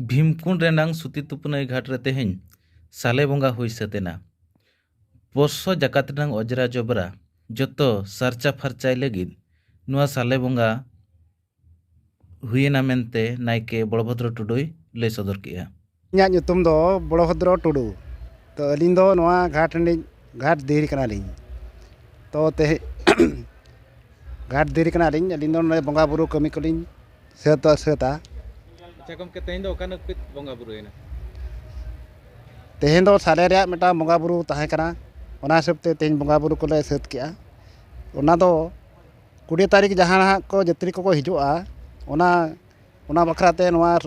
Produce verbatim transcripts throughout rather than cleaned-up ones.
ᱵᱷᱤᱢᱠᱩᱸᱰ ᱨᱮᱱᱟᱝ ᱥᱩᱛᱤ ᱛᱩᱯᱩᱱᱟᱹᱭ ᱜᱷᱟᱴ ᱨᱮ ᱛᱮᱦᱮᱧ ᱥᱟᱞᱮ ᱵᱚᱸᱜᱟ ᱦᱩᱭ ᱥᱟᱹᱛ ᱮᱱᱟ᱾ ᱵᱚᱨᱥᱚ ᱡᱟᱠᱟᱛ ᱨᱮᱱᱟᱝ ᱚᱡᱽᱨᱟ ᱡᱚᱵᱽᱨᱟ ᱡᱚᱛᱚ ᱥᱟᱨᱪᱟ ᱯᱷᱟᱨᱪᱟᱭ ᱞᱟᱹᱜᱤᱫ ᱱᱚᱣᱟ ᱥᱟᱞᱮ ᱵᱚᱸᱜᱟ ᱦᱩᱭᱮᱱᱟ ᱢᱮᱱᱛᱮ ᱱᱟᱭᱠᱮ ᱵᱚᱲᱚᱵᱷᱚᱫᱨᱚ ᱴᱩᱰᱩᱭ ᱞᱟᱹᱭ ᱥᱚᱫᱚᱨ ᱠᱮᱜᱼᱟ᱾ ᱤᱧᱟᱹᱜ ᱧᱩᱛᱩᱢ ᱫᱚ ᱵᱚᱲᱚᱵᱷᱚᱫᱨᱚ ᱴᱩᱰᱩ᱾ ᱛᱚ, ᱟᱹᱞᱤᱧ ᱫᱚ ᱱᱚᱣᱟ ᱜᱷᱟᱴ ᱨᱤᱱᱤᱡ, ᱜᱷᱟᱴ ᱫᱷᱤᱨᱤ ᱠᱟᱱᱟᱞᱤᱧ᱾ ᱛᱚ, ᱛᱮᱦᱮᱧ ᱜᱷᱟᱴ ᱫᱷᱤᱨᱤ ᱠᱟᱱᱟᱞᱤᱧ᱾ ᱟᱹᱞᱤᱧ ᱫᱚ ᱱᱚᱰᱮ ᱵᱚᱸᱜᱟ ᱵᱩᱨᱩ ᱠᱟᱹᱢᱤ ᱠᱚᱞᱤᱧ ᱥᱟᱹᱛᱟ, ᱥᱟᱹᱛᱟ᱾ ᱟᱪᱪᱷᱟ ᱜᱚᱢᱠᱮ, ᱛᱮᱦᱮᱧ ᱫᱚ ᱚᱠᱟ ᱱᱟᱹᱯᱤᱛ ᱵᱚᱸᱜᱟ ᱵᱩᱨᱩᱭᱮᱱᱟ? ᱛᱮᱦᱮᱧ ᱫᱚ ᱥᱟᱞᱮ ᱨᱮᱭᱟᱜ ᱢᱤᱫᱴᱟᱝ ᱵᱚᱸᱜᱟ ᱵᱩᱨᱩ ᱛᱟᱦᱮᱸ ᱠᱟᱱᱟ, ᱚᱱᱟ ᱦᱤᱥᱟᱹᱵ ᱛᱮ ᱛᱮᱦᱮᱧ ᱵᱚᱸᱜᱟ ᱵᱩᱨᱩ ᱠᱚᱞᱮ ᱥᱟᱹᱛ ᱠᱮᱜᱼᱟ᱾ ᱚᱱᱟ ᱫᱚ ᱠᱩᱲᱤ ᱛᱟᱹᱨᱤᱠᱷ ᱡᱟᱦᱟᱸ ᱱᱟᱦᱟᱜ ᱠᱚ ᱡᱟᱹᱛᱨᱤ ᱠᱚᱠᱚ ᱦᱤᱡᱩᱜᱼᱟ, ᱚᱱᱟ, ᱚᱱᱟ ᱵᱟᱠᱷᱨᱟ ᱛᱮ ᱱᱚᱣᱟ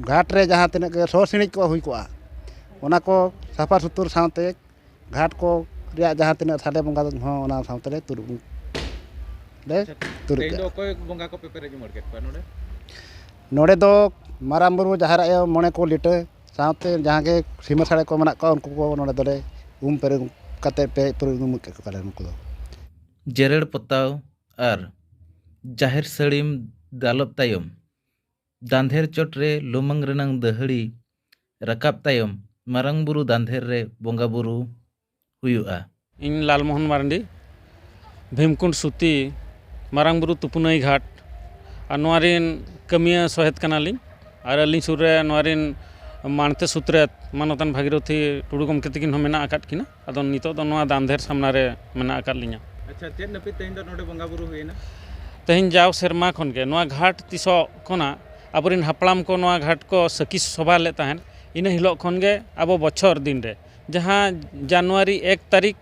ᱜᱷᱟᱴ ᱨᱮ ᱡᱟᱦᱟᱸ ᱛᱤᱱᱟᱹᱜ ᱜᱮ ᱥᱚ ᱥᱤᱬᱤᱡ ᱠᱚ ᱦᱩᱭ ᱠᱚᱜᱼᱟ, ᱚᱱᱟ ᱠᱚ ᱥᱟᱯᱷᱟ ᱥᱩᱛᱩᱨ ᱥᱟᱶᱛᱮ ᱜᱷᱟᱴ ᱠᱚ ᱨᱮᱭᱟᱜ ᱡᱟᱦᱟᱸ ᱛᱤᱱᱟᱹᱜ ᱥᱟᱞᱮ ᱵᱚᱸᱜᱟ ᱦᱚᱸ ᱚᱱᱟ ᱥᱟᱶᱛᱮ ᱞᱮ ᱛᱩᱨᱩᱜ, ᱞᱮ ᱟᱪᱪᱷᱟ, ᱛᱩᱨᱩᱜ ᱛᱮᱦᱮᱧ ᱫᱚ ᱠᱮᱜᱼᱟ᱾ ᱚᱠᱚᱭ ᱵᱚᱸᱜᱟ ᱠᱚᱯᱮ ᱯᱮᱨᱮᱡ ᱩᱢᱟᱹᱲ ᱠᱮᱫ ᱠᱚᱣᱟ ᱱᱚᱰᱮ? ᱱᱚᱰᱮ ᱫᱚ ᱢᱟᱨᱟᱝ ᱵᱩᱨᱩ, ᱡᱟᱦᱮᱨ ᱟᱭᱳ, ᱢᱚᱬᱮ ᱠᱚ ᱞᱤᱴᱟᱹ ᱥᱟᱶᱛᱮ ᱡᱟᱦᱟᱸ ᱜᱮ ᱥᱤᱢᱟᱹ ᱥᱟᱹᱲᱮ ᱠᱚ ᱢᱮᱱᱟᱜ ᱠᱚᱣᱟ, ᱩᱱᱠᱩ ᱠᱚ ᱱᱚᱰᱮ ᱫᱚᱞᱮ ᱩᱢ ᱯᱮᱨᱮᱡ ᱠᱟᱛᱮ ᱯᱮ ᱯᱩᱨᱟᱹ ᱩᱢ ᱠᱮᱫ ᱠᱚᱣᱟᱞᱮ ᱱᱩᱠᱩ ᱫᱚ᱾ ᱡᱮᱨᱮᱲ ᱯᱚᱛᱟᱣ ᱟᱨ ᱡᱟᱦᱮᱨ ᱥᱟᱹᱲᱤᱢ ᱫᱟᱞᱚᱵ ᱛᱟᱭᱚᱢ, ᱫᱟᱸᱫᱷᱮᱨ ᱪᱚᱴ ᱨᱮ ᱞᱩᱢᱟᱹᱝ ᱨᱮᱱᱟᱝ ᱫᱟᱹᱦᱲᱤ ᱨᱟᱠᱟᱵ ᱛᱟᱭᱚᱢ, ᱢᱟᱨᱟᱝ ᱵᱩᱨᱩ ᱫᱟᱸᱫᱷᱮᱨ ᱨᱮ ᱵᱚᱸᱜᱟ ᱵᱩᱨᱩ ᱦᱩᱭᱩᱜᱼᱟ᱾ ᱤᱧ ᱞᱟᱞᱢᱳᱦᱚᱱ ᱢᱟᱨᱰᱤ, ᱵᱷᱤᱢᱠᱩᱸᱰ ᱥᱩᱛᱤ ᱢᱟᱨᱟᱝ ᱵᱩᱨᱩ ᱛᱩᱯᱩᱱᱟᱹᱭ ᱜᱷᱟᱴ, ᱟᱨ ᱱᱚᱣᱟ ᱨᱮᱱ ᱠᱟᱹᱢᱤᱭᱟᱹ ᱥᱚᱦᱮᱫ ᱠᱟᱱᱟᱞᱤᱧ᱾ ᱟᱨ ᱟᱹᱞᱤᱧ ᱥᱩᱨ ᱨᱮ ᱱᱚᱣᱟ ᱨᱮᱱ ᱢᱟᱲᱛᱮ ᱥᱩᱛᱨᱮᱛ ᱢᱟᱱᱚᱛᱟᱱ ᱵᱷᱟᱜᱤᱨᱚᱛᱷᱤ ᱴᱩᱰᱩ ᱜᱚᱢᱠᱮ ᱛᱟᱹᱠᱤᱱ ᱦᱚᱸ ᱢᱮᱱᱟᱜ ᱟᱠᱟᱫ ᱠᱤᱱᱟ᱾ ᱟᱫᱚ ᱱᱤᱛᱚᱜ ᱫᱚ ᱱᱚᱣᱟ ᱫᱟᱸᱫᱷᱮᱨ ᱥᱟᱢᱱᱟ ᱨᱮ ᱢᱮᱱᱟᱜ ᱟᱠᱟᱫ ᱞᱤᱧᱟ᱾ ᱟᱪᱪᱷᱟ, ᱪᱮᱫ ᱱᱟᱹᱯᱤᱛ ᱛᱮᱦᱮᱧ ᱫᱚ ᱱᱚᱰᱮ ᱵᱚᱸᱜᱟ ᱵᱩᱨᱩ ᱦᱩᱭᱮᱱᱟ? ᱛᱮᱦᱮᱧ ᱡᱟᱣ ᱥᱮᱨᱢᱟ ᱠᱷᱚᱱ ᱜᱮ ᱱᱚᱣᱟ ᱜᱷᱟᱴ ᱛᱤᱥᱚᱜ ᱠᱷᱚᱱᱟᱜ ᱟᱵᱚᱨᱮᱱ ᱦᱟᱯᱲᱟᱢ ᱠᱚ ᱱᱚᱣᱟ ᱜᱷᱟᱴ ᱠᱚ ᱥᱟᱹᱠᱷᱤ ᱥᱚᱵᱷᱟ ᱞᱮᱫ ᱛᱟᱦᱮᱸᱫ, ᱤᱱᱟᱹ ᱦᱤᱞᱳᱜ ᱠᱷᱚᱱ ᱜᱮ ᱟᱵᱚ ᱵᱚᱪᱷᱚᱨ ᱫᱤᱱ ᱨᱮ ᱡᱟᱦᱟᱸ ᱡᱟᱱᱩᱣᱟᱨᱤ ᱮᱠ ᱛᱟᱹᱨᱤᱠᱷ,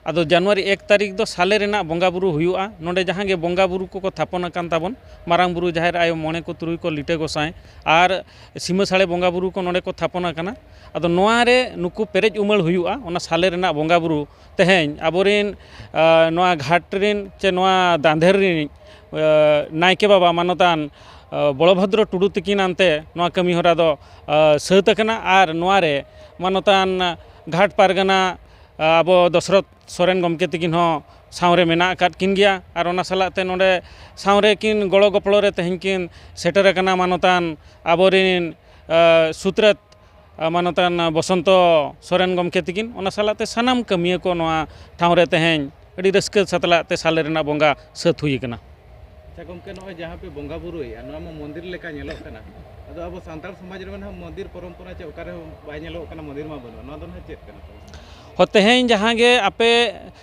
ᱟᱫᱚ ᱡᱟᱱᱩᱣᱟᱨᱤ ᱮᱠ ᱛᱟᱹᱨᱤᱠᱷ ᱫᱚ ᱥᱟᱞᱮ ᱨᱮᱱᱟᱜ ᱵᱚᱸᱜᱟ ᱵᱩᱨᱩ ᱦᱩᱭᱩᱜᱼᱟ᱾ ᱱᱚᱰᱮ ᱡᱟᱦᱟᱸ ᱜᱮ ᱵᱚᱸᱜᱟ ᱵᱩᱨᱩ ᱠᱚᱠᱚ ᱛᱷᱟᱯᱚᱱ ᱟᱠᱟᱱ ᱛᱟᱵᱚᱱ, ᱢᱟᱨᱟᱝ ᱵᱩᱨᱩ, ᱡᱟᱦᱮᱨ ᱟᱭᱳ, ᱢᱚᱬᱮ ᱠᱚ ᱛᱩᱨᱩᱭ ᱠᱚ ᱞᱤᱴᱟᱹ ᱜᱚᱸᱥᱟᱭ ᱟᱨ ᱥᱤᱢᱟᱹ ᱥᱟᱹᱲᱮ ᱵᱚᱸᱜᱟ ᱵᱩᱨᱩ ᱠᱚ ᱱᱚᱰᱮ ᱠᱚ ᱛᱷᱟᱯᱚᱱ ᱟᱠᱟᱱᱟ᱾ ᱟᱫᱚ ᱱᱚᱣᱟ ᱨᱮ ᱱᱩᱠᱩ ᱯᱮᱨᱮᱡ ᱩᱢᱟᱹᱲ ᱦᱩᱭᱩᱜᱼᱟ, ᱚᱱᱟ ᱥᱟᱞᱮ ᱨᱮᱱᱟᱜ ᱵᱚᱸᱜᱟ ᱵᱩᱨᱩ᱾ ᱛᱮᱦᱮᱧ ᱟᱵᱚᱨᱮᱱ, ᱟ, ᱱᱚᱣᱟ ᱜᱷᱟᱴ ᱨᱮᱱ ᱪᱮ ᱱᱚᱣᱟ ᱫᱟᱸᱫᱷᱮᱨ ᱨᱤᱱᱤᱡ, ᱟ, ᱱᱟᱭᱠᱮ ᱵᱟᱵᱟ ᱢᱟᱱᱚᱛᱟᱱ, ᱟ, ᱵᱚᱲᱚᱵᱷᱚᱫᱨᱚ ᱴᱩᱰᱩ ᱛᱤᱠᱤᱱ ᱟᱱᱛᱮ ᱱᱚᱣᱟ ᱠᱟᱹᱢᱤ ᱦᱚᱨᱟ ᱫᱚ, ᱟ, ᱥᱟᱹᱛ ᱟᱠᱟᱱᱟ᱾ ᱟᱨ ᱱᱚᱣᱟ ᱨᱮ ᱢᱟᱱᱚᱛᱟᱱ ᱜᱷᱟᱴ ᱯᱟᱨᱜᱟᱱᱟ, ᱟ, ᱟᱵᱚ ᱫᱚᱥᱨᱚᱛ ᱥᱚᱨᱮᱱ ᱜᱚᱢᱠᱮ ᱛᱤᱠᱤᱱ ᱦᱚᱸ ᱥᱟᱶᱨᱮ ᱢᱮᱱᱟᱜ ᱟᱠᱟᱫ ᱠᱤᱱ ᱜᱮᱭᱟ᱾ ᱟᱨ ᱚᱱᱟ ᱥᱟᱞᱟᱜ ᱛᱮ ᱱᱚᱰᱮ ᱥᱟᱶᱨᱮ ᱠᱤᱱ ᱜᱚᱲᱚ ᱜᱚᱯᱚᱲᱚ ᱨᱮ ᱛᱮᱦᱮᱧ ᱠᱤᱱ ᱥᱮᱴᱮᱨ ᱟᱠᱟᱱᱟ ᱢᱟᱱᱚᱛᱟᱱ ᱟᱵᱚᱨᱤᱱ, ᱟ, ᱥᱩᱛᱨᱮᱛ, ᱟ, ᱢᱟᱱᱚᱛᱟᱱ ᱵᱚᱥᱚᱱᱛᱚ ᱥᱚᱨᱮᱱ ᱜᱚᱢᱠᱮ ᱛᱤᱠᱤᱱ᱾ ᱚᱱᱟ ᱥᱟᱞᱟᱜ ᱛᱮ ᱥᱟᱱᱟᱢ ᱠᱟᱹᱢᱤᱭᱟᱹ ᱠᱚ ᱱᱚᱣᱟ ᱴᱷᱟᱶ ᱨᱮ ᱛᱮᱦᱮᱧ ᱟᱹᱰᱤ ᱨᱟᱹᱥᱠᱟᱹ ᱥᱟᱛᱞᱟᱜ ᱛᱮ ᱥᱟᱞᱮ ᱨᱮᱱᱟᱜ ᱵᱚᱸᱜᱟ ᱥᱟᱹᱛ ᱦᱩᱭ ᱟᱠᱟᱱᱟ᱾ ᱟᱪᱪᱷᱟ ᱜᱚᱢᱠᱮ, ᱱᱚᱜᱼᱚᱭ ᱡᱟᱦᱟᱸ ᱯᱮ ᱵᱚᱸᱜᱟ ᱵᱩᱨᱩᱭᱮᱫᱼᱟ, ᱱᱚᱣᱟ ᱢᱟ ᱢᱚᱱᱫᱤᱨ ᱞᱮᱠᱟ ᱧᱮᱞᱚᱜ ᱠᱟᱱᱟ᱾ ᱟᱫᱚ ᱟᱵᱚ ᱥᱟᱱᱛᱟᱲ ᱥᱚᱢᱟᱡᱽ ᱨᱮ ᱱᱟᱦᱟᱜ ᱢᱚᱱᱫᱤᱨ ᱯᱚᱨᱚᱢᱯᱚᱨᱟ ᱪᱮ ᱚᱠᱟ ᱨᱮᱦᱚᱸ ᱵᱟᱭ ᱧᱮᱞᱚᱜ ᱠᱟᱱᱟ, ᱢᱚᱱᱫᱤᱨ ᱢᱟ ᱵᱟᱹᱱᱩᱜᱼᱟ᱾ ᱱᱚᱣᱟ ᱫᱚ ᱱᱟᱦᱟᱜ ᱪᱮᱫ ᱠᱟᱱᱟ? ᱦᱚ, ᱛᱮᱦᱮᱧ ᱡᱟᱦᱟᱸ ᱜᱮ ᱟᱯᱮ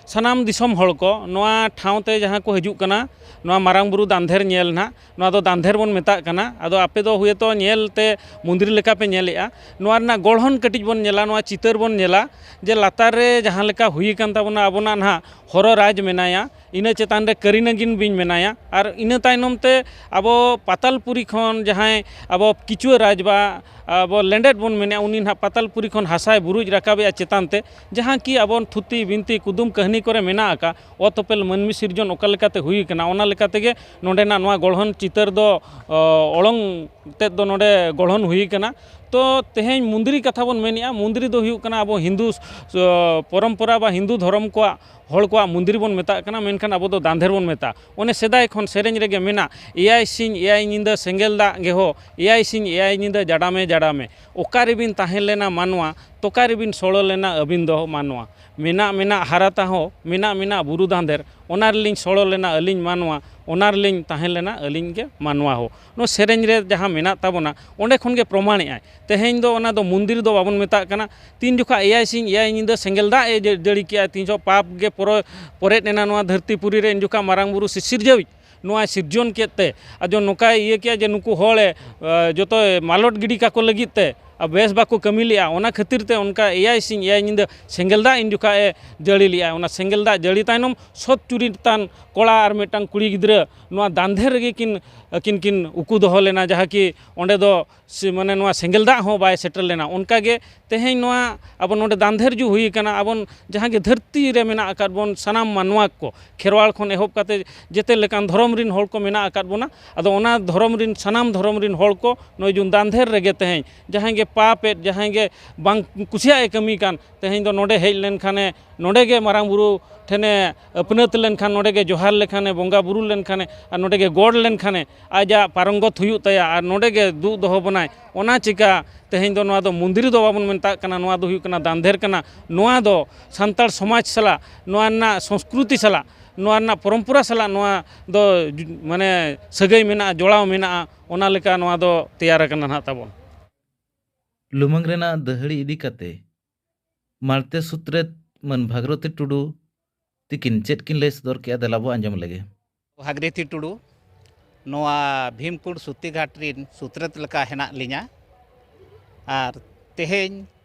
ᱥᱟᱱᱟᱢ ᱫᱤᱥᱚᱢ ᱦᱚᱲ ᱠᱚ ᱱᱚᱣᱟ ᱴᱷᱟᱶ ᱛᱮ ᱡᱟᱦᱟᱸ ᱠᱚ ᱦᱤᱡᱩᱜ ᱠᱟᱱᱟ, ᱱᱚᱣᱟ ᱢᱟᱨᱟᱝ ᱵᱩᱨᱩ ᱫᱟᱱᱫᱷᱮᱨ ᱧᱮᱞ ᱱᱟᱦᱟᱜ, ᱱᱚᱣᱟ ᱫᱚ ᱫᱟᱱᱫᱷᱮᱨ ᱵᱚᱱ ᱢᱮᱛᱟᱜ ᱠᱟᱱᱟ᱾ ᱟᱫᱚ ᱟᱯᱮ ᱫᱚ ᱦᱳᱭᱛᱳ ᱧᱮᱞ ᱛᱮ ᱢᱚᱱᱫᱤᱨ ᱞᱮᱠᱟ ᱯᱮ ᱧᱮᱞᱮᱜᱼᱟ᱾ ᱱᱚᱣᱟ ᱨᱮᱱᱟᱜ ᱜᱚᱲᱦᱚᱱ ᱠᱟᱹᱴᱤᱡ ᱵᱚᱱ ᱧᱮᱞᱟ, ᱱᱚᱣᱟ ᱪᱤᱛᱟᱹᱨ ᱵᱚᱱ ᱧᱮᱞᱟ ᱡᱮ ᱞᱟᱛᱟᱨ ᱨᱮ ᱡᱟᱦᱟᱸ ᱞᱮᱠᱟ ᱦᱩᱭ ᱟᱠᱟᱱ ᱛᱟᱵᱚᱱᱟ ᱟᱵᱚᱱᱟᱜ ᱱᱟᱦᱟᱜ ᱦᱚᱨᱚ ᱨᱟᱡᱽ ᱢᱮᱱᱟᱭᱟ, ᱤᱱᱟᱹ ᱪᱮᱛᱟᱱ ᱨᱮ ᱠᱟᱹᱨᱤ ᱱᱟᱜᱤᱱ ᱵᱤᱧ ᱢᱮᱱᱟᱭᱟ, ᱟᱨ ᱤᱱᱟᱹ ᱛᱟᱭᱱᱚᱢ ᱛᱮ ᱟᱵᱚ ᱯᱟᱛᱟᱞᱯᱩᱨᱤ ᱠᱷᱚᱱ ᱡᱟᱦᱟᱸᱭ ᱟᱵᱚ ᱠᱤᱪᱩᱣᱟᱹ ᱨᱟᱡᱽ ᱵᱟ ᱟᱵᱚ ᱞᱮᱸᱰᱮᱫ ᱵᱚᱱ ᱢᱮᱱᱮᱫᱼᱟ, ᱩᱱᱤ ᱱᱟᱦᱟᱜ ᱯᱟᱛᱟᱞᱯᱩᱨᱤ ᱠᱷᱚᱱ ᱦᱟᱥᱟᱭ ᱵᱩᱨᱩᱡ ᱨᱟᱠᱟᱵᱮᱜᱼᱟ ᱪᱮᱛᱟᱱ ᱛᱮ, ᱡᱟᱦᱟᱸ ᱠᱤ ᱟᱵᱚ ᱛᱷᱩᱛᱤ ᱵᱤᱱᱛᱤ ᱠᱩᱫᱩᱢ ᱠᱟᱹᱦᱱᱤ ᱠᱚᱨᱮ ᱢᱮᱱᱟᱜ ᱟᱠᱟᱫ ᱚᱛ ᱚᱯᱮᱞ ᱢᱟᱹᱱᱢᱤ ᱥᱤᱨᱡᱚᱱ ᱚᱠᱟ ᱞᱮᱠᱟᱛᱮ ᱦᱩᱭ ᱟᱠᱟᱱᱟ, ᱚᱱᱟ ᱞᱮᱠᱟ ᱛᱮᱜᱮ ᱱᱚᱰᱮᱱᱟᱜ ᱱᱚᱣᱟ ᱜᱚᱲᱦᱚᱱ ᱪᱤᱛᱟᱹᱨ ᱫᱚ, ᱚ, ᱚᱲᱚᱝ ᱛᱮᱫ ᱫᱚ ᱱᱚᱰᱮ ᱜᱚᱲᱦᱚᱱ ᱦᱩᱭ ᱟᱠᱟᱱᱟ᱾ ᱛᱚ ᱛᱮᱦᱮᱧ ᱢᱚᱱᱫᱤᱨᱤ ᱠᱟᱛᱷᱟ ᱵᱚᱱ ᱢᱮᱱᱮᱫᱼᱟ, ᱢᱚᱱᱫᱤᱨᱤ ᱫᱚ ᱦᱩᱭᱩᱜ ᱠᱟᱱᱟ ᱟᱵᱚ ᱦᱤᱱᱫᱩ, ᱚ, ᱯᱚᱨᱚᱢᱯᱚᱨᱟ ᱵᱟ ᱦᱤᱱᱫᱩ ᱫᱷᱚᱨᱚᱢ ᱠᱚᱣᱟᱜ ᱦᱚᱲ ᱠᱚᱣᱟᱜ ᱢᱚᱱᱫᱤᱨ ᱵᱚᱱ ᱢᱮᱛᱟᱜ ᱠᱟᱱᱟ, ᱢᱮᱱᱠᱷᱟᱱ ᱟᱵᱚ ᱫᱚ ᱫᱟᱱᱫᱷᱮᱨ ᱵᱚᱱ ᱢᱮᱛᱟᱜᱼᱟ᱾ ᱚᱱᱮ ᱥᱮᱫᱟᱭ ᱠᱷᱚᱱ ᱥᱮᱨᱮᱧ ᱨᱮᱜᱮ ᱢᱮᱱᱟᱜ, "ᱮᱭᱟᱭ ᱥᱤᱧ ᱮᱭᱟᱭ ᱧᱤᱫᱟᱹ ᱥᱮᱸᱜᱮᱞ ᱫᱟᱜ ᱜᱮᱦᱚ, ᱮᱭᱟᱭ ᱥᱤᱧ ᱮᱭᱟᱭ ᱧᱤᱫᱟᱹ ᱡᱟᱰᱟᱢᱮ ᱡᱟᱰᱟᱢᱮ, ᱚᱠᱟ ᱨᱮᱵᱤᱱ ᱛᱟᱦᱮᱸ ᱞᱮᱱᱟ ᱢᱟᱱᱣᱟ, ᱛᱚᱠᱟ ᱨᱮᱵᱤᱱ ᱥᱚᱲᱚ ᱞᱮᱱᱟ ᱟᱹᱵᱤᱱ ᱫᱚ ᱢᱟᱱᱣᱟ? ᱢᱮᱱᱟᱜ ᱢᱮᱱᱟᱜ ᱦᱟᱨᱟ ᱛᱟᱦᱚᱸ, ᱢᱮᱱᱟᱜ ᱢᱮᱱᱟᱜ ᱵᱩᱨᱩ ᱫᱟᱱᱫᱷᱮᱨ, ᱚᱱᱟ ᱨᱮᱞᱤᱧ ᱥᱚᱲᱚ ᱞᱮᱱᱟ ᱟᱹᱞᱤᱧ ᱢᱟᱱᱣᱟ, ᱚᱱᱟ ᱨᱮᱞᱤᱧ ᱛᱟᱦᱮᱸ ᱞᱮᱱᱟ ᱟᱹᱞᱤᱧ ᱜᱮ ᱢᱟᱱᱣᱟ ᱦᱚ᱾" ᱱᱚᱣᱟ ᱥᱮᱨᱮᱧ ᱨᱮ ᱡᱟᱦᱟᱸ ᱢᱮᱱᱟᱜ ᱛᱟᱵᱚᱱᱟ, ᱚᱸᱰᱮ ᱠᱷᱚᱱ ᱜᱮ ᱯᱨᱚᱢᱟᱬᱮᱜᱼᱟᱭ᱾ ᱛᱮᱦᱮᱧ ᱫᱚ ᱚᱱᱟ ᱫᱚ ᱢᱚᱱᱫᱤᱨ ᱫᱚ ᱵᱟᱵᱚᱱ ᱢᱮᱛᱟᱜ ᱠᱟᱱᱟ᱾ ᱛᱤᱱ ᱡᱚᱠᱷᱟ ᱮᱭᱟᱭ ᱥᱤᱧ ᱮᱭᱟᱭ ᱧᱤᱫᱟᱹ ᱥᱮᱸᱜᱮᱞ ᱫᱟᱜ ᱮ ᱡᱟᱹ-, ᱡᱟᱹᱲᱤ ᱠᱮᱜᱼᱟ, ᱛᱤᱱ ᱡᱚᱠᱷᱟ ᱯᱟᱯ ᱜᱮ ᱯᱚᱨᱚ-, ᱯᱚᱨᱮᱫ ᱮᱱᱟ ᱱᱚᱣᱟ ᱫᱷᱟᱹᱨᱛᱤ ᱯᱩᱨᱤ ᱨᱮ, ᱩᱱ ᱡᱚᱠᱷᱟ ᱢᱟᱨᱟᱝ ᱵᱩᱨᱩ ᱥᱤᱥᱤᱨᱡᱟᱹᱣᱤᱡ ᱱᱚᱣᱟᱭ ᱥᱤᱨᱡᱚᱱ ᱠᱮᱫ ᱛᱮ, ᱟᱫᱚ ᱱᱚᱝᱠᱟᱭ ᱤᱭᱟᱹ ᱠᱮᱜᱼᱟ ᱡᱮ ᱱᱩᱠᱩ ᱦᱚᱲᱮ, ᱮ, ᱡᱚᱛᱚᱭ ᱢᱟᱞᱚᱴ ᱜᱤᱰᱤ ᱠᱟᱠᱚ ᱞᱟᱹᱜᱤᱫ ᱛᱮ, ᱟᱨ ᱵᱮᱥ ᱵᱟᱠᱚ ᱠᱟᱹᱢᱤ ᱞᱮᱜᱼᱟ᱾ ᱚᱱᱟ ᱠᱷᱟᱹᱛᱤᱨ ᱛᱮ ᱚᱱᱠᱟ ᱮᱭᱟᱭ ᱥᱤᱧ ᱮᱭᱟᱭ ᱧᱤᱫᱟᱹ ᱥᱮᱸᱜᱮᱞ ᱫᱟᱜ ᱤᱱ ᱡᱚᱠᱷᱟ ᱮ ᱡᱟᱹᱲᱤ ᱞᱮᱜᱼᱟ᱾ ᱚᱱᱟ ᱥᱮᱸᱜᱮᱞ ᱫᱟᱜ ᱡᱟᱹᱲᱤ ᱛᱟᱭᱱᱚᱢ ᱥᱚᱛ ᱪᱩᱨᱤᱛᱟᱱ ᱠᱚᱲᱟ ᱟᱨ ᱢᱤᱫᱴᱟᱝ ᱠᱩᱲᱤ ᱜᱤᱫᱽᱨᱟᱹ ᱱᱚᱣᱟ ᱫᱟᱱᱫᱷᱮᱨ ᱨᱮᱜᱮ ᱠᱤᱱ, ᱟᱹᱠᱤᱱ ᱠᱤᱱ ᱩᱠᱩ ᱫᱚᱦᱚ ᱞᱮᱱᱟ, ᱡᱟᱦᱟᱸ ᱠᱤ ᱚᱸᱰᱮ ᱫᱚ ᱥᱮ ᱢᱟᱱᱮ ᱱᱚᱣᱟ ᱥᱮᱸᱜᱮᱞ ᱫᱟᱜ ᱦᱚᱸ ᱵᱟᱭ ᱥᱮᱴᱮᱨ ᱞᱮᱱᱟ᱾ ᱚᱱᱠᱟ ᱜᱮ ᱛᱮᱦᱮᱧ ᱱᱚᱣᱟ ᱟᱵᱚ ᱱᱚᱰᱮ ᱫᱟᱱᱫᱷᱮᱨ ᱡᱩ ᱦᱩᱭ ᱟᱠᱟᱱᱟ, ᱟᱵᱚᱱ ᱡᱟᱦᱟᱸ ᱜᱮ ᱫᱷᱟᱹᱨᱛᱤ ᱨᱮ ᱢᱮᱱᱟᱜ ᱟᱠᱟᱫ ᱵᱚᱱ ᱥᱟᱱᱟᱢ ᱢᱟᱱᱣᱟ ᱠᱚ, ᱠᱷᱮᱨᱣᱟᱲ ᱠᱷᱚᱱ ᱮᱦᱚᱵ ᱠᱟᱛᱮ ᱡᱮᱛᱮ ᱞᱮᱠᱟᱱ ᱫᱷᱚᱨᱚᱢ ᱨᱤᱱ ᱦᱚᱲ ᱠᱚ ᱢᱮᱱᱟᱜ ᱟᱠᱟᱫ ᱵᱚᱱᱟ᱾ ᱟᱫᱚ ᱚᱱᱟ ᱫᱷᱚᱨᱚᱢ ᱨᱤᱱ, ᱥᱟᱱᱟᱢ ᱫᱷᱚᱨᱚᱢ ᱨᱤᱱ ᱦᱚᱲ ᱠᱚ ᱱᱚᱜᱼᱚᱭ ᱡᱩᱱ ᱫᱟᱱᱫᱷᱮᱨ ᱨᱮᱜᱮ ᱛᱮᱦᱮᱧ ᱡᱟᱦᱟᱸᱭ ᱜᱮ ᱯᱟᱯᱮᱫ ᱡᱟᱦᱟᱸᱭ ᱜᱮ ᱵᱟᱝ ᱠᱩᱥᱤᱭᱟᱜ ᱮ ᱠᱟᱹᱢᱤ ᱠᱟᱱ, ᱛᱮᱦᱮᱧ ᱫᱚ ᱱᱚᱰᱮ ᱦᱮᱡ ᱞᱮᱱᱠᱷᱟᱱᱮ, ᱱᱚᱰᱮ ᱜᱮ ᱢᱟᱨᱟᱝ ᱵᱩᱨᱩ ᱴᱷᱮᱱᱮ ᱟᱹᱯᱱᱟᱹᱛ ᱞᱮᱱᱠᱷᱟᱱ, ᱱᱚᱰᱮ ᱜᱮ ᱡᱚᱦᱟᱨ ᱞᱮᱠᱷᱟᱱᱮ, ᱵᱚᱸᱜᱟ ᱵᱩᱨᱩ ᱞᱮᱱᱠᱷᱟᱱᱮ, ᱟᱨ ᱱᱚᱰᱮ ᱜᱮ ᱜᱚᱰ ᱞᱮᱱᱠᱷᱟᱱᱮ ᱟᱡᱟᱜ ᱯᱟᱨᱚᱝᱜᱚᱛ ᱦᱩᱭᱩᱜ ᱛᱟᱭᱟ ᱟᱨ ᱱᱚᱰᱮ ᱜᱮ ᱫᱩᱜ ᱫᱚᱦᱚ ᱵᱚᱱᱟᱭ᱾ ᱚᱱᱟ ᱪᱤᱠᱟ ᱛᱮᱦᱮᱧ ᱫᱚ ᱱᱚᱣᱟ ᱫᱚ ᱢᱚᱱᱫᱤᱨ ᱫᱚ ᱵᱟᱵᱚᱱ ᱢᱮᱛᱟᱜ ᱠᱟᱱᱟ, ᱱᱚᱣᱟ ᱫᱚ ᱦᱩᱭᱩᱜ ᱠᱟᱱᱟ ᱫᱟᱱᱫᱷᱮᱨ ᱠᱟᱱᱟ᱾ ᱱᱚᱣᱟ ᱫᱚ ᱥᱟᱱᱛᱟᱲ ᱥᱚᱢᱟᱡᱽ ᱥᱟᱞᱟᱜ, ᱱᱚᱣᱟ ᱨᱮᱱᱟᱜ ᱥᱚᱝᱥᱠᱨᱩᱛᱤ ᱥᱟᱞᱟᱜ, ᱱᱚᱣᱟ ᱨᱮᱱᱟᱜ ᱯᱚᱨᱚᱢᱯᱚᱨᱟ ᱥᱟᱞᱟᱜ ᱱᱚᱣᱟ ᱫᱚ ᱡᱩ-, ᱢᱟᱱᱮ ᱥᱟᱹᱜᱟᱹᱭ ᱢᱮᱱᱟᱜᱼᱟ, ᱡᱚᱲᱟᱣ ᱢᱮᱱᱟᱜᱼᱟ᱾ ᱚᱱᱟ ᱞᱮᱠᱟ ᱱᱚᱣᱟ ᱫᱚ ᱛᱮᱭᱟᱨ ᱟᱠᱟᱱᱟ ᱱᱟᱦᱟᱜ ᱛᱟᱵᱚᱱ᱾ ᱞᱩᱢᱟᱹᱝ ᱨᱮᱱᱟᱜ ᱫᱟᱹᱦᱲᱤ ᱤᱫᱤ ᱠᱟᱛᱮ ᱢᱟᱲᱛᱮ ᱥᱩᱛᱨᱮᱛ ᱢᱟᱹᱱ ᱵᱷᱟᱜᱽᱨᱚᱛᱤ ᱴᱩᱰᱩ ᱛᱤᱠᱤᱱ ᱪᱮᱫ ᱠᱤᱱ ᱞᱟᱹᱭ ᱥᱚᱫᱚᱨ ᱠᱮᱫᱼᱟ, ᱫᱮᱞᱟ ᱵᱚ ᱟᱸᱡᱚᱢ ᱞᱮᱜᱮ᱾ ᱵᱷᱟᱜᱽᱨᱚᱛᱤ ᱴᱩᱰᱩ, ᱱᱚᱣᱟ ᱵᱷᱤᱢᱠᱩᱸᱰ ᱥᱩᱛᱤ ᱜᱷᱟᱴ ᱨᱤᱱ ᱥᱩᱛᱨᱮᱛ ᱞᱮᱠᱟ ᱦᱮᱱᱟᱜ ᱞᱤᱧᱟ᱾ ᱟᱨ ᱛᱮᱦᱮᱧ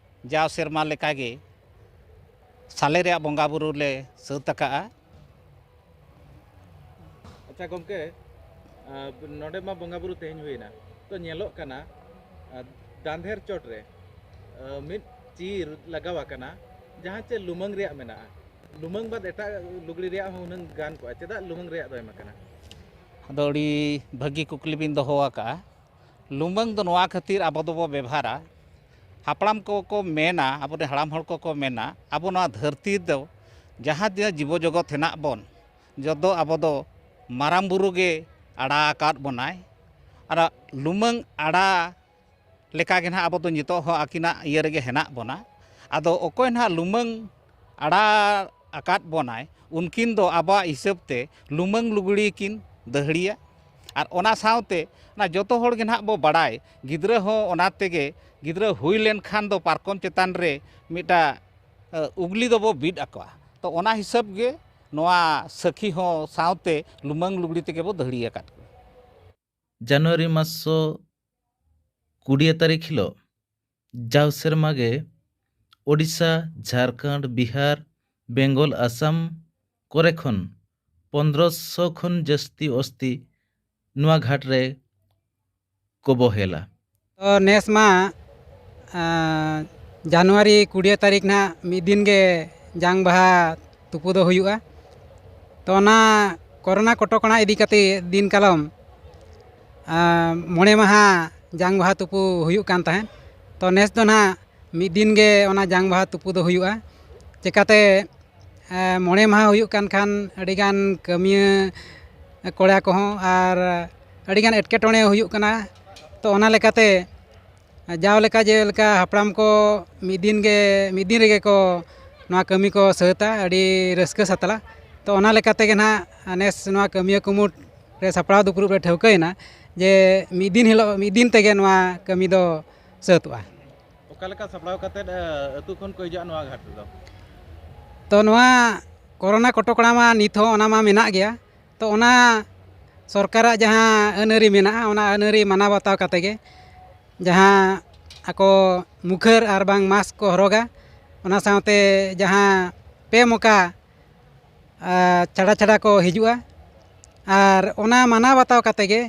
ᱡᱟᱣ ᱥᱮᱨᱢᱟ ᱞᱮᱠᱟᱜᱮ ᱥᱟᱞᱮ ᱨᱮᱭᱟᱜ ᱵᱚᱸᱜᱟ ᱵᱩᱨᱩ ᱞᱮ ᱥᱟᱹᱛ ᱟᱠᱟᱜᱼᱟ᱾ ᱟᱪᱪᱷᱟ ᱜᱚᱢᱠᱮ, ᱟᱸ, ᱱᱚᱰᱮ ᱢᱟ ᱵᱚᱸᱜᱟ ᱵᱩᱨᱩ ᱛᱮᱦᱮᱧ ᱦᱩᱭᱮᱱᱟ, ᱛᱚ ᱧᱮᱞᱚᱜ ᱠᱟᱱᱟ, ᱟᱸ, ᱫᱟᱱᱫᱷᱮᱨ ᱪᱚᱴ ᱨᱮ, ᱟᱸ, ᱢᱤᱫ ᱪᱤᱨ ᱞᱟᱜᱟᱣ ᱟᱠᱟᱱᱟ, ᱡᱟᱦᱟᱸ ᱪᱮ ᱞᱩᱢᱟᱹᱝ ᱨᱮᱭᱟᱜ ᱢᱮᱱᱟᱜᱼᱟ᱾ ᱞᱩᱢᱟᱹᱝ ᱵᱟᱫ ᱮᱴᱟᱜ ᱞᱩᱜᱽᱲᱤ ᱨᱮᱭᱟᱜ ᱦᱚᱸ ᱦᱩᱱᱟᱹᱝ ᱜᱟᱱ ᱠᱚᱜᱼᱟ, ᱪᱮᱫᱟᱜ ᱞᱩᱢᱟᱹᱝ ᱨᱮᱭᱟᱜ ᱫᱚ ᱮᱢ ᱟᱠᱟᱱᱟ? ᱟᱫᱚ ᱟᱹᱰᱤ ᱵᱷᱟᱹᱜᱤ ᱠᱩᱠᱞᱤ ᱵᱤᱱ ᱫᱚᱦᱚ ᱟᱠᱟᱫᱼᱟ᱾ ᱞᱩᱢᱟᱹᱝ ᱫᱚ ᱱᱚᱣᱟ ᱠᱷᱟᱹᱛᱤᱨ ᱟᱵᱚ ᱫᱚᱵᱚ ᱵᱮᱵᱷᱟᱨᱟ, ᱦᱟᱯᱲᱟᱢ ᱠᱚᱠᱚ ᱢᱮᱱᱟ, ᱟᱵᱚᱨᱮᱱ ᱦᱟᱲᱟᱢ ᱦᱚᱲ ᱠᱚᱠᱚ ᱢᱮᱱᱟ, ᱟᱵᱚ ᱱᱚᱣᱟ ᱫᱷᱟᱹᱨᱛᱤ ᱫᱚ ᱡᱟᱦᱟᱸ ᱛᱤᱱᱟᱹᱜ ᱡᱤᱵᱚ ᱡᱚᱜᱚᱛ ᱦᱮᱱᱟᱜ ᱵᱚᱱ, ᱡᱚᱛᱚ ᱟᱵᱚ ᱫᱚ ᱢᱟᱨᱟᱝ ᱵᱩᱨᱩ ᱜᱮ ᱟᱲᱟ ᱟᱠᱟᱫ ᱵᱚᱱᱟᱭ᱾ ᱟᱨ ᱞᱩᱢᱟᱹᱝ ᱟᱲᱟ ᱞᱮᱠᱟ ᱜᱮ ᱱᱟᱦᱟᱜ ᱟᱵᱚ ᱫᱚ ᱱᱤᱛᱚᱜ ᱦᱚᱸ ᱟᱹᱠᱤᱱᱟᱜ ᱤᱭᱟᱹ ᱨᱮᱜᱮ ᱦᱮᱱᱟᱜ ᱵᱚᱱᱟ᱾ ᱟᱫᱚ ᱚᱠᱚᱭ ᱱᱟᱦᱟᱜ ᱞᱩᱢᱟᱹᱝ ᱟᱲᱟ ᱟᱠᱟᱫ ᱵᱚᱱᱟᱭ, ᱩᱱᱠᱤᱱ ᱫᱚ ᱟᱵᱚᱣᱟᱜ ᱦᱤᱥᱟᱹᱵ ᱛᱮ ᱞᱩᱢᱟᱹᱝ ᱞᱩᱜᱽᱲᱤ ᱠᱤᱱ ᱫᱟᱹᱦᱲᱤᱭᱟ᱾ ᱟᱨ ᱚᱱᱟ ᱥᱟᱶᱛᱮ ᱚᱱᱟ ᱡᱚᱛᱚ ᱦᱚᱲ ᱜᱮ ᱱᱟᱦᱟᱜ ᱵᱚ ᱵᱟᱲᱟᱭ, ᱜᱤᱫᱽᱨᱟᱹ ᱦᱚᱸ ᱚᱱᱟ ᱛᱮᱜᱮ, ᱜᱤᱫᱽᱨᱟᱹ ᱦᱩᱭ ᱞᱮᱱᱠᱷᱟᱱ ᱫᱚ ᱯᱟᱨᱠᱚᱢ ᱪᱮᱛᱟᱱ ᱨᱮ ᱢᱤᱫᱴᱟᱜ, ᱮ, ᱩᱜᱽᱞᱤ ᱫᱚᱵᱚ ᱵᱤᱫ ᱟᱠᱚᱣᱟ᱾ ᱛᱚ ᱚᱱᱟ ᱦᱤᱥᱟᱹᱵ ᱜᱮ ᱱᱚᱣᱟ ᱥᱟᱹᱠᱷᱤ ᱦᱚᱸ ᱥᱟᱶᱛᱮ ᱞᱩᱢᱟᱹᱝ ᱞᱩᱜᱽᱲᱤ ᱛᱮᱜᱮ ᱵᱚ ᱫᱟᱹᱦᱲᱤ ᱟᱠᱟᱫ ᱠᱚᱣᱟ᱾ ᱡᱟᱱᱩᱣᱟᱨᱤ ᱢᱟᱥ ᱠᱩᱲᱤ ᱛᱟᱹᱨᱤᱠᱷ ᱦᱤᱞᱳᱜ ᱡᱟᱣ ᱥᱮᱨᱢᱟ ᱜᱮ ᱳᱰᱤᱥᱟ, ᱡᱷᱟᱲᱠᱷᱚᱸᱰ, ᱵᱤᱦᱟᱨ, ᱵᱮᱝᱜᱚᱞ, ᱟᱥᱟᱢ ᱠᱚᱨᱮ ᱠᱷᱚᱱ ᱯᱚᱱᱫᱽᱨᱚᱥᱚ ᱠᱷᱚᱱ ᱡᱟᱹᱥᱛᱤ ᱚᱥᱛᱤ ᱱᱚᱣᱟ ᱜᱷᱟᱴ ᱨᱮ ᱠᱚ ᱵᱚᱦᱮᱞᱟ᱾ ᱛᱚ ᱱᱮᱥ ᱢᱟ, ᱟᱸ, ᱡᱟᱱᱩᱣᱟᱨᱤ ᱠᱩᱲᱤᱭᱟᱹ ᱛᱟᱹᱨᱤᱠᱷ ᱱᱟᱦᱟᱜ ᱢᱤᱫ ᱫᱤᱱ ᱜᱮ ᱡᱟᱝ ᱵᱟᱦᱟ ᱛᱩᱯᱩ ᱫᱚ ᱦᱩᱭᱩᱜᱼᱟ᱾ ᱛᱚ ᱚᱱᱟ ᱠᱚᱨᱳᱱᱟ ᱠᱚᱴᱚᱠᱚᱬᱟ ᱤᱫᱤ ᱠᱟᱛᱮ ᱫᱤᱱ ᱠᱟᱞᱚᱢ, ᱟᱸ, ᱢᱚᱬᱮ ᱢᱟᱦᱟ ᱡᱟᱝ ᱵᱟᱦᱟ ᱛᱩᱯᱩ ᱦᱩᱭᱩᱜ ᱠᱟᱱ ᱛᱟᱦᱮᱸᱫ᱾ ᱛᱚ ᱱᱮᱥ ᱫᱚ ᱱᱟᱦᱟᱜ ᱢᱤᱫ ᱫᱤᱱ ᱜᱮ ᱚᱱᱟ ᱡᱟᱝ ᱵᱟᱦᱟ ᱛᱩᱯᱩ ᱫᱚ ᱦᱩᱭᱩᱜᱼᱟ᱾ ᱪᱮᱠᱟᱛᱮ ᱮ, ᱢᱚᱬᱮ ᱢᱟᱦᱟ ᱦᱩᱭᱩᱜ ᱠᱟᱱ ᱠᱷᱟᱱ ᱟᱹᱰᱤᱜᱟᱱ ᱠᱟᱹᱢᱤᱭᱟᱹ ᱠᱚᱲᱟ ᱠᱚᱦᱚᱸ ᱟᱨ ᱟᱹᱰᱤᱜᱟᱱ ᱮᱴᱠᱮᱴᱚᱬᱮ ᱦᱩᱭᱩᱜ ᱠᱟᱱᱟ᱾ ᱛᱚ ᱚᱱᱟ ᱞᱮᱠᱟᱛᱮ ᱡᱟᱣ ᱞᱮᱠᱟ ᱡᱮᱞᱮᱠᱟ ᱦᱟᱯᱲᱟᱢ ᱠᱚ ᱢᱤᱫ ᱫᱤᱱ ᱜᱮ, ᱢᱤᱫ ᱫᱤᱱ ᱨᱮᱜᱮ ᱠᱚ ᱱᱚᱣᱟ ᱠᱟᱹᱢᱤ ᱠᱚ ᱥᱟᱹᱛᱟ ᱟᱹᱰᱤ ᱨᱟᱹᱥᱠᱟᱹ ᱥᱟᱛᱞᱟ᱾ ᱛᱚ ᱚᱱᱟ ᱞᱮᱠᱟ ᱛᱮᱜᱮ ᱱᱟᱦᱟᱜ ᱱᱮᱥ ᱱᱚᱣᱟ ᱠᱟᱹᱢᱤᱭᱟᱹ ᱠᱩᱢᱩᱴ ᱨᱮ ᱥᱟᱯᱲᱟᱣ ᱫᱩᱯᱲᱩᱵ ᱨᱮ ᱴᱷᱟᱹᱣᱠᱟᱹᱭᱮᱱᱟ ᱡᱮ ᱢᱤᱫ ᱫᱤᱱ ᱦᱤᱞᱳᱜ, ᱢᱤᱫ ᱫᱤᱱ ᱛᱮᱜᱮ ᱱᱚᱣᱟ ᱠᱟᱹᱢᱤ ᱫᱚ ᱥᱟᱹᱛᱚᱜᱼᱟ᱾ ᱚᱠᱟ ᱞᱮᱠᱟ ᱥᱟᱯᱲᱟᱣ ᱠᱟᱛᱮᱫ, ᱮ, ᱟᱹᱛᱩ ᱠᱷᱚᱱ ᱠᱚ ᱦᱤᱡᱩᱜᱼᱟ ᱱᱚᱣᱟ ᱜᱷᱟᱴ ᱨᱮᱫᱚ? ᱛᱚ ᱱᱚᱣᱟ ᱠᱚᱨᱳᱱᱟ ᱠᱚᱴᱚᱠᱚᱲᱟ ᱢᱟ ᱱᱤᱛ ᱦᱚᱸ ᱚᱱᱟ ᱢᱟ ᱢᱮᱱᱟᱜ ᱜᱮᱭᱟ᱾ ᱛᱚ ᱚᱱᱟ ᱥᱚᱨᱠᱟᱨᱟᱜ ᱡᱟᱦᱟᱸ ᱟᱹᱱ ᱟᱹᱨᱤ ᱢᱮᱱᱟᱜᱼᱟ, ᱚᱱᱟ ᱟᱹᱱ ᱟᱹᱨᱤ ᱢᱟᱱᱟᱣ ᱵᱟᱛᱟᱣ ᱠᱟᱛᱮ ᱜᱮ ᱡᱟᱦᱟᱸ ᱟᱠᱚ ᱢᱩᱠᱷᱟᱹᱨ ᱟᱨ ᱵᱟᱝ ᱢᱟᱥᱠ ᱠᱚ ᱦᱚᱨᱚᱜᱟ, ᱚᱱᱟ ᱥᱟᱶᱛᱮ ᱡᱟᱦᱟᱸ ᱯᱮ ᱢᱚᱠᱟ ᱟᱨ ᱪᱷᱟᱰᱟ ᱪᱷᱟᱰᱟ ᱠᱚ ᱦᱤᱡᱩᱜᱼᱟ᱾ ᱟᱨ ᱚᱱᱟ ᱢᱟᱱᱟᱣ ᱵᱟᱛᱟᱣ ᱠᱟᱛᱮ ᱜᱮ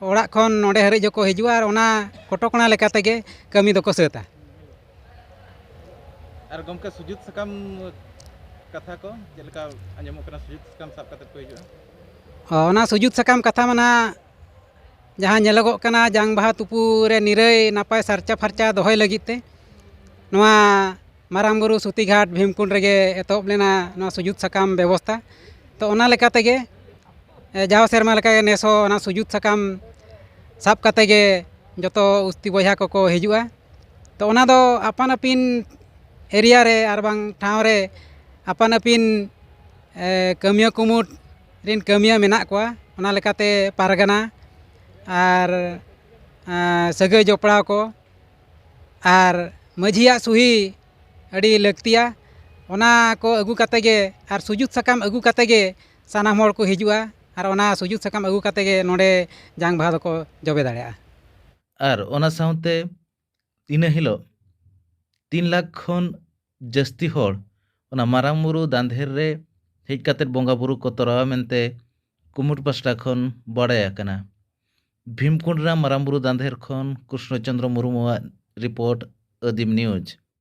ᱚᱲᱟᱜ ᱠᱷᱚᱱ ᱱᱚᱰᱮ ᱦᱟᱹᱨᱤᱡ ᱦᱚᱸᱠᱚ ᱦᱤᱡᱩᱜᱼᱟ ᱟᱨ ᱚᱱᱟ ᱠᱚᱴᱚᱠᱚᱱᱟ ᱞᱮᱠᱟ ᱛᱮᱜᱮ ᱠᱟᱹᱢᱤ ᱫᱚᱠᱚ ᱥᱟᱹᱛᱟ᱾ ᱟᱨ ᱜᱚᱢᱠᱮ, ᱥᱩᱡᱩᱛ ᱥᱟᱠᱟᱢ ᱠᱟᱛᱷᱟ ᱠᱚ ᱪᱮᱫ ᱞᱮᱠᱟ ᱟᱸᱡᱚᱢᱚᱜ ᱠᱟᱱᱟ? ᱥᱩᱡᱩᱛ ᱥᱟᱠᱟᱢ ᱥᱟᱵ ᱠᱟᱛᱮ ᱠᱚ ᱦᱤᱡᱩᱜᱼᱟ? ᱚ, ᱚᱱᱟ ᱥᱩᱡᱩᱛ ᱥᱟᱠᱟᱢ ᱠᱟᱛᱷᱟ ᱢᱟ ᱱᱟᱦᱟᱜ ᱡᱟᱦᱟᱸ ᱧᱮᱞᱚᱜᱚᱜ ᱠᱟᱱᱟ, ᱡᱟᱝ ᱵᱟᱦᱟ ᱛᱩᱯᱩ ᱨᱮ ᱱᱤᱨᱟᱹᱭ ᱱᱟᱯᱟᱭ ᱥᱟᱨᱪᱟ ᱯᱷᱟᱨᱪᱟ ᱫᱚᱦᱚᱭ ᱞᱟᱹᱜᱤᱫ ᱛᱮ ᱱᱚᱣᱟ ᱢᱟᱨᱟᱝ ᱵᱩᱨᱩ ᱥᱩᱛᱤᱜᱷᱟᱴ ᱵᱷᱤᱢᱠᱩᱸᱰ ᱨᱮᱜᱮ ᱮᱛᱚᱦᱚᱵ ᱞᱮᱱᱟ ᱱᱚᱣᱟ ᱥᱩᱡᱩᱛ ᱥᱟᱠᱟᱢ ᱵᱮᱵᱚᱥᱛᱷᱟ᱾ ᱛᱚ ᱚᱱᱟ ᱞᱮᱠᱟ ᱛᱮᱜᱮ, ᱮ, ᱡᱟᱣ ᱥᱮᱨᱢᱟ ᱞᱮᱠᱟᱜᱮ ᱱᱮᱥ ᱦᱚᱸ ᱚᱱᱟ ᱥᱩᱡᱩᱛ ᱥᱟᱠᱟᱢ ᱥᱟᱵ ᱠᱟᱛᱮ ᱜᱮ ᱡᱚᱛᱚ ᱩᱥᱛᱤ ᱵᱚᱭᱦᱟ ᱠᱚᱠᱚ ᱦᱤᱡᱩᱜᱼᱟ᱾ ᱛᱚ ᱚᱱᱟ ᱫᱚ ᱟᱯᱟᱱ ᱟᱹᱯᱤᱱ ᱮᱨᱤᱭᱟ ᱨᱮ ᱟᱨ ᱵᱟᱝ ᱴᱷᱟᱶ ᱨᱮ ᱟᱯᱟᱱ ᱟᱹᱯᱤᱱ, ᱮ, ᱠᱟᱹᱢᱤᱭᱟᱹ ᱠᱩᱢᱩᱴ ᱨᱤᱱ ᱠᱟᱹᱢᱤᱭᱟᱹ ᱢᱮᱱᱟᱜ ᱠᱚᱣᱟ᱾ ᱚᱱᱟ ᱞᱮᱠᱟᱛᱮ ᱯᱟᱨᱜᱟᱱᱟ ᱟᱨ, ᱮ, ᱥᱟᱹᱜᱟᱹᱭ ᱡᱚᱯᱲᱟᱣ ᱠᱚ ᱟᱨ ᱢᱟᱹᱡᱷᱤᱭᱟᱜ ᱥᱩᱦᱤ ᱟᱹᱰᱤ ᱞᱟᱹᱠᱛᱤᱭᱟ᱾ ᱚᱱᱟ ᱠᱚ ᱟᱹᱜᱩ ᱠᱟᱛᱮ ᱜᱮ ᱟᱨ ᱥᱩᱡᱩᱛ ᱥᱟᱠᱟᱢ ᱟᱹᱜᱩ ᱠᱟᱛᱮ ᱜᱮ ᱥᱟᱱᱟᱢ ᱦᱚᱲ ᱠᱚ ᱦᱤᱡᱩᱜᱼᱟ ᱟᱨ ᱚᱱᱟ ᱥᱩᱡᱩᱛ ᱥᱟᱠᱟᱢ ᱟᱹᱜᱩ ᱠᱟᱛᱮ ᱜᱮ ᱱᱚᱰᱮ ᱡᱟᱝ ᱵᱟᱦᱟ ᱫᱚᱠᱚ ᱡᱚᱵᱮ ᱫᱟᱲᱮᱭᱟᱜᱼᱟ᱾ ᱟᱨ ᱚᱱᱟ ᱥᱟᱶᱛᱮ ᱤᱱᱟᱹ ᱦᱤᱞᱳᱜ ᱛᱤᱱ ᱞᱟᱠᱷ ᱠᱷᱚᱱ ᱡᱟᱹᱥᱛᱤ ᱦᱚᱲ ᱚᱱᱟ ᱢᱟᱨᱟᱝ ᱵᱩᱨᱩ ᱫᱟᱸᱫᱷᱮᱨ ᱨᱮ ᱦᱮᱡ ᱠᱟᱛᱮᱫ ᱵᱚᱸᱜᱟ ᱵᱩᱨᱩ ᱠᱚ ᱛᱚᱨᱟᱣᱟ ᱢᱮᱱᱛᱮ ᱠᱩᱢᱩᱴ ᱯᱟᱥᱴᱟ ᱠᱷᱚᱱ ᱵᱟᱲᱟᱭ ᱟᱠᱟᱱᱟ᱾ ᱵᱷᱤᱢᱠᱩᱸᱰ ᱨᱮᱱᱟᱜ ᱢᱟᱨᱟᱝ ᱵᱩᱨᱩ ᱫᱟᱸᱫᱷᱮᱨ ᱠᱷᱚᱱ ᱠᱨᱤᱥᱱᱚ ᱪᱚᱸᱫᱽᱨᱚ ᱢᱩᱨᱢᱩᱣᱟᱜ ᱨᱤᱯᱳᱨᱴ, ᱟᱹᱫᱤᱢ ᱱᱤᱭᱩᱡᱽ᱾